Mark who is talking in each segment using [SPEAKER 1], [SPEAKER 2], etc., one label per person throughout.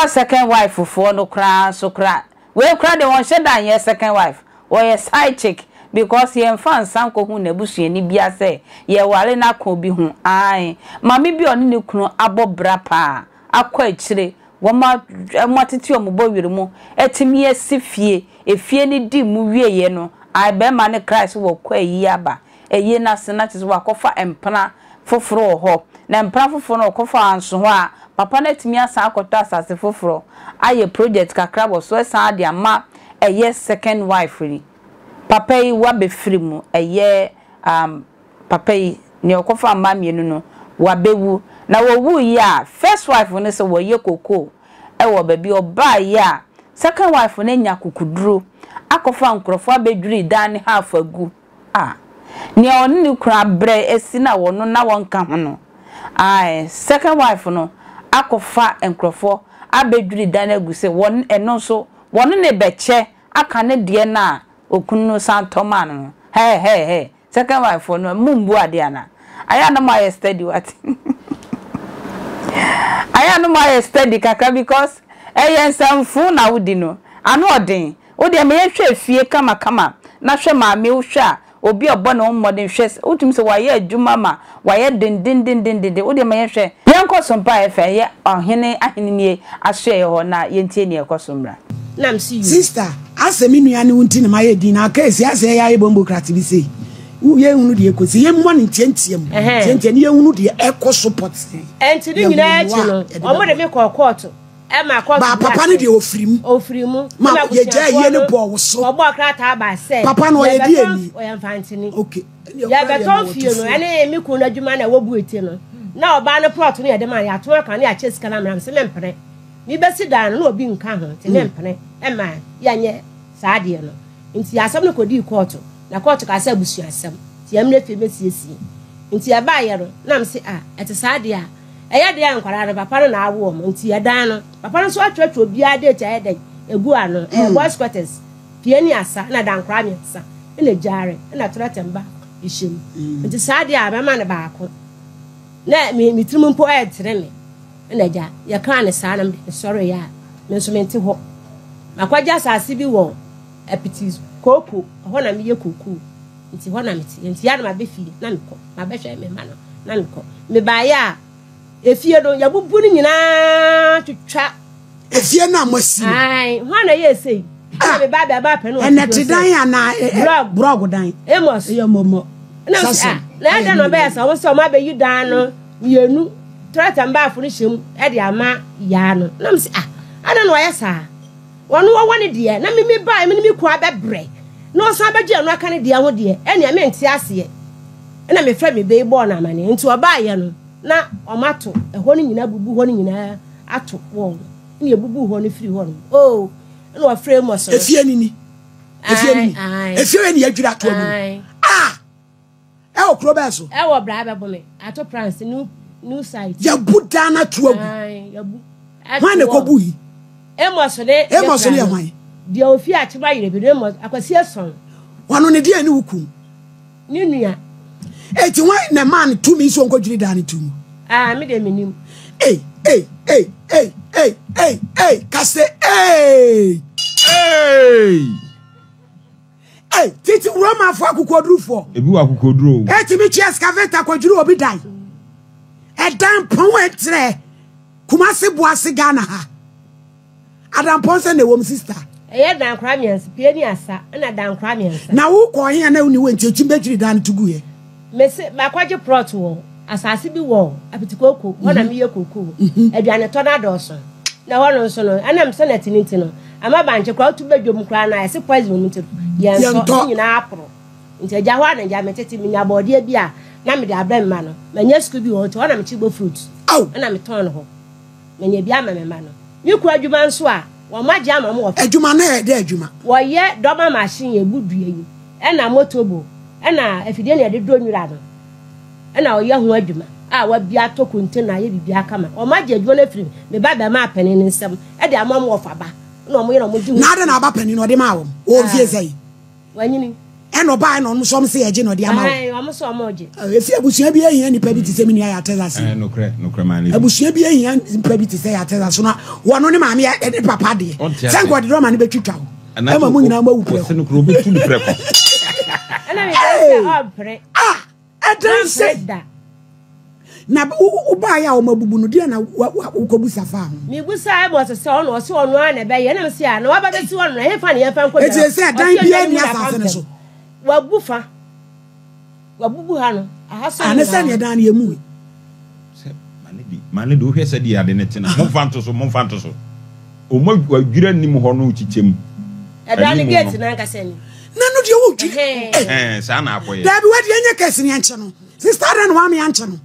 [SPEAKER 1] Wofa second wife foɔ no koraa nso koraa wei koraa deɛ wɔnhyɛ da nyɛ second wife wɔyɛ side chick because yɛnfa nsa nkɔhu n'abusuani biara sɛ yɛware no aka obi ho aane maame bi a ɔne ne kunu abɔ bra paa akɔ akyire wɔn a wɔatete wɔn bɔwere mu atumi asi fie efie no di mu wieɛ no ae barima no krae sɛ wɔkɔ ayie aba Ayie no ase na kyerɛ sɛ wakɔfa mpena foforɔ wɔ hɔ. Na mpena foforɔ no ɔkɔfa anso hɔ a, papa no atumi asan akɔtɔ asase foforɔ ayɛ project kakra wɔ so asan de ama ɛyɛ second wife yi. Papa yi wabɛfiri mu, ɛyɛ um papa yi, nea ɔkɔfaa mmaa mmienu no, wabɛwu. Na ɔwuiɛ a, first wife no sɛ wɔyɛ kokoo wɔ baabi, ɔbaeɛ a, second wife no anya akokoduro akɔfa nkorɔfoɔ abɛdwiri dan no half agu. A Nea ɔne ne kunu abrɛ asi na wɔno na wɔnka ho no, ae, second wife no akɔfa nkurɔfoɔ abɛdwiri dan agu sɛ wɔn, ɛno nso wɔne no rebɛkyɛ aka ne deɛ no a okunu no san tɔ maa no no. Hɛɛ hɛɛ hɛɛ, second wife foɔ no, mombu adeɛ anaa? Ayɛ a na moayɛ steady wate. Ayɛ a na moayɛ steady kakra because ɛyɛ nsɛmfoo na wodi no, ano ɔden. Wo deɛ ma yɛnhwɛ efie kamakama na hwɛ maame wo hwɛ a obi a ɔbɔ ne ho mmɔden hwɛ sɛ wotumi sɛ wayɛ adwuma ma wayɛ dendendendenden wo deɛ ma yɛnhwɛ. Yɛnkɔ so mpa ɛfɛ ɛyɛ ɔhene ahennie asoɛeɛ hɔ na yɛntie nea ɛkɔ so mmra.
[SPEAKER 2] Na mese yoo.
[SPEAKER 3] Sister, asɛ me nua ne wo nti na mayɛ din na aka esi asɛ yɛayɛ bombocrat bi sei. Wo yɛnhunu deɛ ɛkɔ si yɛmmɔ no ntiantia mu ntiantia ne yɛnhunu deɛ ɛkɔ so pɔtee.
[SPEAKER 2] Ɛnti ne nyinaa akyi no wɔn de me kɔɔ kɔɔto. Ɛma kɔɔto
[SPEAKER 3] Ba
[SPEAKER 2] bi
[SPEAKER 3] papa no
[SPEAKER 2] ase.
[SPEAKER 3] deɛ ɔfiri mu.
[SPEAKER 2] Ɔfiri mu.
[SPEAKER 3] Ma
[SPEAKER 2] Ɛna
[SPEAKER 3] yɛgyaa
[SPEAKER 2] abusuafoɔ
[SPEAKER 3] yie no
[SPEAKER 2] no
[SPEAKER 3] bɔɔ wo so.
[SPEAKER 2] wɔbɔɔ krataa baa sɛ.
[SPEAKER 3] Papa no ɔyɛ deɛ
[SPEAKER 2] yɛbɛtɔn
[SPEAKER 3] ni.
[SPEAKER 2] ɔyɛ mfantini.
[SPEAKER 3] Okay. Ɛnneɛ koraa deɛ
[SPEAKER 2] Yɛbɛtɔn
[SPEAKER 3] ma
[SPEAKER 2] fie no
[SPEAKER 3] wɔto fie.
[SPEAKER 2] ɛne me kunu no adwuma na ɛwɔ Buete no. Na ɔbaa no plɔt no yɛde maa no yɛato aka ne yɛakyɛ sika no amena me se mempene. Mebɛsi dan no na obi nka ho nti mempene ɛma yɛnyɛ saa adeɛ no. Nti asɛm no kɔdii kɔɔto na kɔɔto kaa sɛ abusuasɛm nti yɛmmrɛ fie mmɛsiesie. Nti ɛbaeɛ no na mese ah ɛte saa deɛ a Ɛyɛ dɛn a nkwadaa no papa no na awo wɔn nti ɛdan no papa no nso atwerɛtwerɛ obiara date ayɛ dɛn egu ano ɛyɛ boys quarters pie ne asa na dan koraa mmiɛnsa ɛna gyaare ɛna toilet mba ɛhyɛ mu nti saa deɛ a mɛma no baako na me me tirim mpo ɛɛtere me ɛna gya yɛkaa ne saa na mede mesɔre yɛ a me nso mente hɔ makɔgye asase bi wɔ apiti kooko ɛhɔ na meyɛ kookoo Nti hɔ na mete. Nti yɛ a na maba fie na mekɔ. Mabɛhwɛ me mma no na mekɔ. Mebaeɛ a, efie no yɛabubu no nyinaa twitwa.
[SPEAKER 3] Efie no a moasi no.
[SPEAKER 2] Ae, hwan na ɛyɛɛ sei? Ɛna meba abɛba apɛ no
[SPEAKER 3] Ɛnɛ te dan anaa
[SPEAKER 2] Blɔg.
[SPEAKER 3] Blɔg dan.
[SPEAKER 2] Amos.
[SPEAKER 3] Ɛyɛ mmɔmmɔ.
[SPEAKER 2] Ɛna mese,
[SPEAKER 3] Sasɛm.
[SPEAKER 2] ah, na ɛdɛn na ɔbɛyɛ saa? Wɔn sɛ wɔn abɛyi dan no mmienu, trɛtɛ mbaafo no hyɛ mu de ama yaa no. Na mese, ah, adɛn na wɔayɛ saa? Ɔno ɔwɔ ne deɛ, na me mebaeɛ me ne me kunu abɛbrɛ, na ɔsan bɛgye ɛno aka ne deɛ ho deɛ, ɛnneɛ mente aseɛ. Ɛna mefrɛ me ba yi bɔɔ no amaneɛ, nti ɔbaeɛ no, na wɔato ɛhɔ no nyinaa, abubu hɔ no nyinaa ato wɔn, ɛna yɛbubuu hɔ no firii hɔ nom. Oo, ɛna ɔfrɛ Amos no.
[SPEAKER 3] Efie no ni, efie no ni,
[SPEAKER 2] Ae, ae.
[SPEAKER 3] efie wei na yɛadwiri ato agu no.
[SPEAKER 2] Ae.
[SPEAKER 3] Ah! Ɛwɔ kuro bɛn so?
[SPEAKER 2] Ɛwɔ bra bɛbo me ato prans new new site.
[SPEAKER 3] Yɛbu dan no ato agu.
[SPEAKER 2] Ae, yɛbu.
[SPEAKER 3] Hwan na ɛkɔbu yi?
[SPEAKER 2] Amos ne
[SPEAKER 3] Amos ne yɛ hwan?
[SPEAKER 2] Deɛ ofi akyem ayerɛ bi no Amos Akwasi Eson.
[SPEAKER 3] Wɔno ne deɛ ne wo kun?
[SPEAKER 2] Ne nua.
[SPEAKER 3] Eti hwan na ɛmaa no tumi sɛ ɔnkɔdwiri dan no to mu?
[SPEAKER 2] Ah, me deɛ menim.
[SPEAKER 3] Ei, ei, ei, ei, ei, ei, ei, kase ei.
[SPEAKER 4] Ei!
[SPEAKER 3] Ei, tete Romafo akokoɔdurufoɔ.
[SPEAKER 4] Ebi wɔ akokoɔduro o.
[SPEAKER 3] Etumi twe excavator kɔdwiri obi dan. Ɛdan pɔn ɛtrɛ Kumasi Boase Ghana ha. Adampɔn sɛ na ɛwɔ mu sister.
[SPEAKER 2] Ɛyɛ dankora mmiɛnsa, pie ne asa, ɛna dankora mmiɛnsa.
[SPEAKER 3] Na wo kɔɔ he a na wonni hɔ nti ekyi bɛdwiri dan no to guiɛ?
[SPEAKER 2] Mese makɔgye prɔt wɔ asase bi wɔ Apitikooko, hɔ na meyɛ kokoo. Aduanetɔ no adɔɔso. Na hɔ no nso no, ɛnam sɛ na ɛte no nti no, ama bankye koraa wotu bɛ dwom koraa no a, ɛse poison wɔ mu nti no, yɛntɔ, ne nyinaa aporo. Nti agya hɔ a na agya metete, menya bɔɔdeɛ bi a na mede abrɛ me mma no. Manya sukuu bi wɔ hɔ nti hɔ na mekye bɔ fruit, ɛna metɔn no hɔ. Manya bi ama me mma no. Me kunu adwuma nso a, wɔagye ama wɔn wɔ.
[SPEAKER 3] Adwuma no yɛ dɛ adwuma?
[SPEAKER 2] Wɔyɛ dɔma machine yɛbu dua yi, ɛna motobo, ɛna afidie na yɛde dɔ nwura no, ɛna ɔyɛ ho adwuma a wabia atɔ container ayɛ biribiara kama. Wɔagye adwuma no afiri me ba bɛrima panin no nsam de ama wɔn wɔfa ba, ɛna wɔyɛ na wɔgye ho.
[SPEAKER 3] Na adɛn na aba panin no ɔde maa wɔn? Ɔwɔ mfie sɛn?
[SPEAKER 2] Wanyini.
[SPEAKER 3] Ɛna ɔbaa na ɔno nso ɔmo sɛ yɛgye na ɔde ama wo.
[SPEAKER 2] Ɔmo sɛ ɔmo gye.
[SPEAKER 3] Efi abusua bi ehia nipa bi te sɛ me nua yɛ atɛza se.
[SPEAKER 4] Nokorɛ nokorɛ maa ne.
[SPEAKER 3] Abusua bi ehia nipa bi te sɛ yɛ atɛza so na wɔn ne maame yɛ ne papa deɛ. Sɛ nka ɔde dɔma no bɛtwitwa wo. Ɛma mo nyinaa mo awu prɛko.
[SPEAKER 4] Ɔsɛ nokorɛ obetu no prɛko.
[SPEAKER 2] Ɛna mi bɛ sɛ ɔmpere.
[SPEAKER 3] Ah! Ɛdan sɛ. Na wobaeɛ a wɔabubu no, deɛ na wokɔbusa faa ho?
[SPEAKER 2] Mebusae ma ɔse sɛ ɔno ɔse ɔno ara na ɛbɛyɛ. Ɛna mese a na waba bɛsi hɔ no na ɛhefa na yɛmfa nkɔ
[SPEAKER 3] Enti ɛsɛ ɛdan biara nni asase no so.
[SPEAKER 2] Wabu fa. Wabubu ha no. Aha so
[SPEAKER 3] nyinaa. Ane sɛ neɛ dan no yɛmui.
[SPEAKER 4] Sɛ mane de wohwɛ sɛdeɛ ade no te no a, momfa nto so, momfa nto so. Wɔn adwira nnim hɔ no kyekyɛ mu.
[SPEAKER 2] Ɛdan no gate no ankasa ni.
[SPEAKER 3] Na no deɛ wodwiri.
[SPEAKER 4] Ɛhɛn, saa na akɔyɛ.
[SPEAKER 3] Daabi wadeɛ nyɛ kɛse ne ɛnkyɛ no. Sister adɛn na wame ankyɛ no.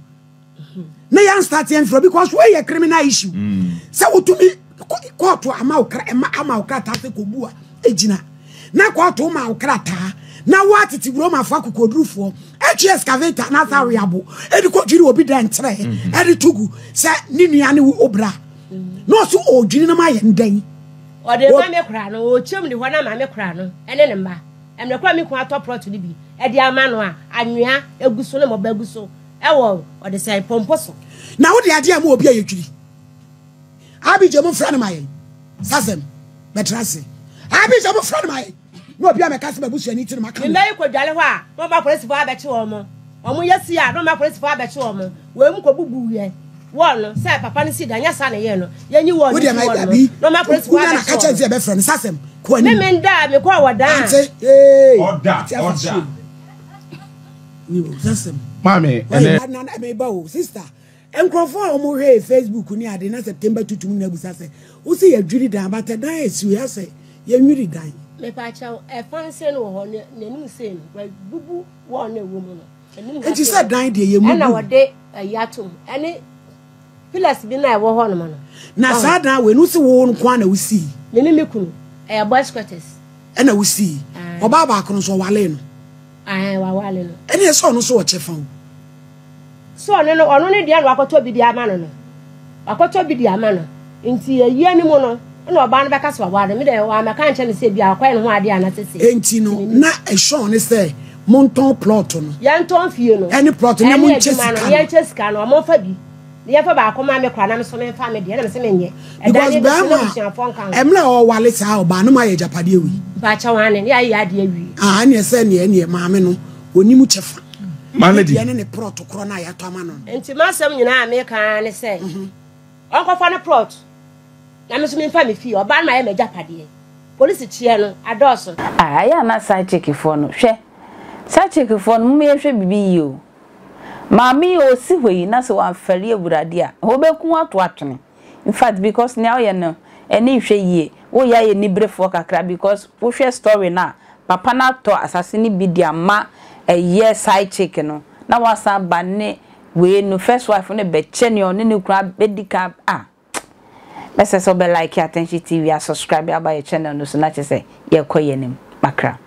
[SPEAKER 3] Ne yɛn start yɛn frɛ because wei yɛ criminal issue. Sɛ wotumi kɔɔto ama wo kra ama wo krataa sɛ kɔbu a egyina. Na kɔɔto ma wo krataa na woatete Romafoɔ akokoɔdurufoɔ atwi excavator anaasɛ aweabo ɛde kɔdwiri obi dɛn nkyerɛ ɛde to gu sɛ ne nua ne wo bra. Na ɔso ɔdwiri no ma yɛ ndɛn.
[SPEAKER 2] Ɔde ma me kora no, ɔkyɛm de hɔ na ma me kora no ne ne mma. Mmerɛ koro a me kunu atɔ prɔto no bi de ama no a, anwea gu so ne mmɔba gu so wɔ ɔde sɛn pɔmpɔ so.
[SPEAKER 3] Na wode adeɛ ama obi a yɛtwiri. Abigya mo mfrɛ no ma yɛn. Sasɛm, bɛtra ase. Abigya mo mfrɛ no ma yɛn. Na obi a mɛka sɛ m'abusuani ti no maka
[SPEAKER 2] no. Mma yi kɔdwale hɔ a, na ɔma apolisifoɔ abɛkye wɔn. Wɔn yɛ si a, na ɔma apolisifoɔ abɛkye wɔn. Wei mu kɔbubu yɛ wɔɔ no sɛ papa no si da, nyɛ saa na ɛyɛɛ no. Yɛnyi wɔɔ no
[SPEAKER 3] Wodeɛ
[SPEAKER 2] mfiri
[SPEAKER 3] ma
[SPEAKER 2] hɔ nom,
[SPEAKER 3] dabi.
[SPEAKER 2] na ɔma apolisifoɔ
[SPEAKER 3] Wonya na
[SPEAKER 2] abɛkye
[SPEAKER 3] ka kyerɛ
[SPEAKER 2] wɔn.
[SPEAKER 3] sɛ yɛbɛfrɛ no sasɛm. Kɔ anim.
[SPEAKER 2] Me menda a mekɔɔ wɔ dan a.
[SPEAKER 3] Ante, ee.
[SPEAKER 4] Ɔda,
[SPEAKER 3] Ate afa
[SPEAKER 4] ɔda.
[SPEAKER 3] suom. Ni o, sasɛm.
[SPEAKER 4] Maame,
[SPEAKER 3] Wai,
[SPEAKER 4] ɛnɛ.
[SPEAKER 3] na na meba o, sister. Nkurɔfoɔ a wɔhwɛ Facebook ne ade na September tutum nyinaa bisa sɛ, wo se yɛdwiri dan, but ɛdan a ɛsi hɔ yi asɛ yɛnwiri dan.
[SPEAKER 2] Mepakyɛw, ɛfa sei no wɔ hɔ, n'anim sei no, wabubu wall no a ɛwɔ mu no, anim ha
[SPEAKER 3] Enti
[SPEAKER 2] sei
[SPEAKER 3] sɛ
[SPEAKER 2] no,
[SPEAKER 3] dan deɛ yɛmmubu.
[SPEAKER 2] ɛna wɔde ayi ato mu, ɛne pillars bi no a ɛwɔ hɔnom no.
[SPEAKER 3] Na saa dan wei no, wo se wo nko ara na wosii?
[SPEAKER 2] Me ne me kunu, ɛyɛ boys quarters.
[SPEAKER 3] Ɛna wosii? Ɔbaa baako no nso ɔwalee no?
[SPEAKER 2] Ae, wawale no.
[SPEAKER 3] Ɛne ɛsɛ ɔno nso wɔ kyɛfa o.
[SPEAKER 2] So ɔno no, ɔno ne deɛ na wakɔtɔ bi de ama no no. Wakɔtɔ bi de ama no. Nti ayie no mu no, ɛna ɔbaa no bɛka sɛ waware no. Me deɛ, wammɛka ankyerɛ me sɛ ebia wakɔyɛ ne ho adeɛ anaasɛ sei.
[SPEAKER 3] Enti no, na ɛhyɔn ne sɛ montɔn plot no.
[SPEAKER 2] Yɛntɔn fie no.
[SPEAKER 3] Ɛne plot no, na
[SPEAKER 2] Ɛne
[SPEAKER 3] monkyɛ
[SPEAKER 2] adwuma
[SPEAKER 3] sika
[SPEAKER 2] no.
[SPEAKER 3] no.
[SPEAKER 2] Yɛnkyɛ sika no, wɔmfa bi. Na yɛmfa baako mma me koraa na me nso memfa me deɛ. Ɛna mese menyɛ. Ɛdan
[SPEAKER 3] Because
[SPEAKER 2] no bɛsi na
[SPEAKER 3] bɛrima
[SPEAKER 2] abusuafoɔ nka ho.
[SPEAKER 3] a, mmerɛ a ɔwale saa ɔbaa no moayɛ agyapadeɛ wei.
[SPEAKER 2] Mpakyɛw, aane, ne yɛayɛ yɛn adeɛ awie.
[SPEAKER 3] Ah, ɛneɛ sɛ neɛ ɛneɛ maame no, ɔnim kyɛfa.
[SPEAKER 4] Ma
[SPEAKER 3] Ne
[SPEAKER 4] lady.
[SPEAKER 3] deɛ ne ne prɔt korɔ no a yɛatɔ ama no no.
[SPEAKER 2] Nti m'asɛm nyinaa a meka ara ne sɛ, ɔnkɔfa ne prɔt na me nso memfa me fie. Ɔbaa no ma ayɛ m'agyapadeɛ. Polisi kyeɛ no adɔɔso.
[SPEAKER 1] Ah ɛyɛ a na side chick foɔ no hwɛ side chick foɔ no mom yɛnhwɛ biribi yie o maame yi ɔsi hɔ yi na sɛ wamfɛre awurade a ɔbɛku wo ato atwene infact because nea woyɛ no ɛne nhwɛ yie woyɛ ayɛ niberefoɔ kakra because wohwɛ story no a papa no atɔ asase no bi de ama ɛyɛ side chick no na wasan aba ne wei no first wife no bɛkyɛ nea ɔne ne kunu abɛdi kan ah mɛsɛ sɛ wobɛ like Attention TV a subscribe aba yɛ channel no so na kyerɛ sɛ yɛkɔ yɛn anim makra.